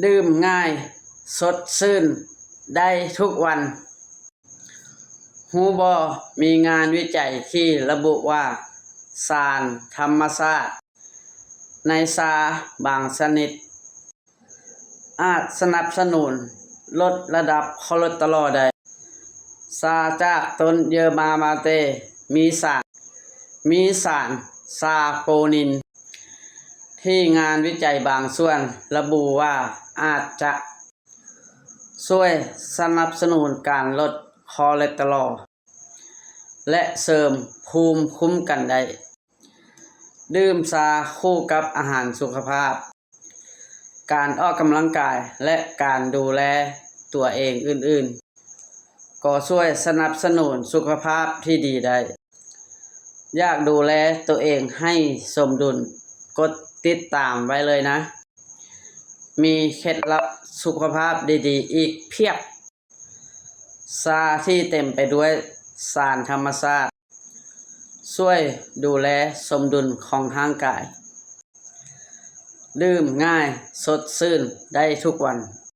ດື່ມງ່າຍ ສົດຊື່ນໄດ້ທຸກວັນ. ຮູ້ບໍ່? ມີງານວິໄຈທີ່ລະບຸວ່າ ສານທຳມະຊາດໃນຊາບາງຊະນິດ ອາດສະໜັບສະໜູນລົດລະດັບຄໍເລສເຕີລໍໄດ້. ຊາຈາກຕົ້ນເຢີມາມາເຕ ມີສານ ມີສານຊາໂປນິນ ທີ່ງານວິໄຈບາງສ່ວນລະບຸວ່າ ອາດຈະຊ່ວຍສະໜັບສະໜູນການລົດຄໍເລສເຕີລໍ ແລະ ເສີມພູມຄຸ້ມກັນໄດ້. ດື່ມຊາຄູ່ກັບອາຫານສຸຂະພາບ, ການອອກກຳລັງກາຍ ແລະ ການດູແລຕົວເອງອື່ນໆ ກໍຊ່ວຍສະໜັບສະໜູນສຸຂະພາບທີ່ດີໄດ້. ຢາກດູແລຕົວເອງໃຫ້ສົມດຸນ? ກົດຕິດຕາມໄວ້ເລີຍນະ. ມີເຄັດລັບສຸຂະພາບດີໆອີກພຽບ. ຊາທີ່ເຕັມໄປດ້ວຍສານທຳມະຊາດ ຊ່ວຍດູແລສົມດຸນຂອງຮ່າງກາຍ. ດື່ມງ່າຍ ສົດຊື່ນໄດ້ທຸກວັນ.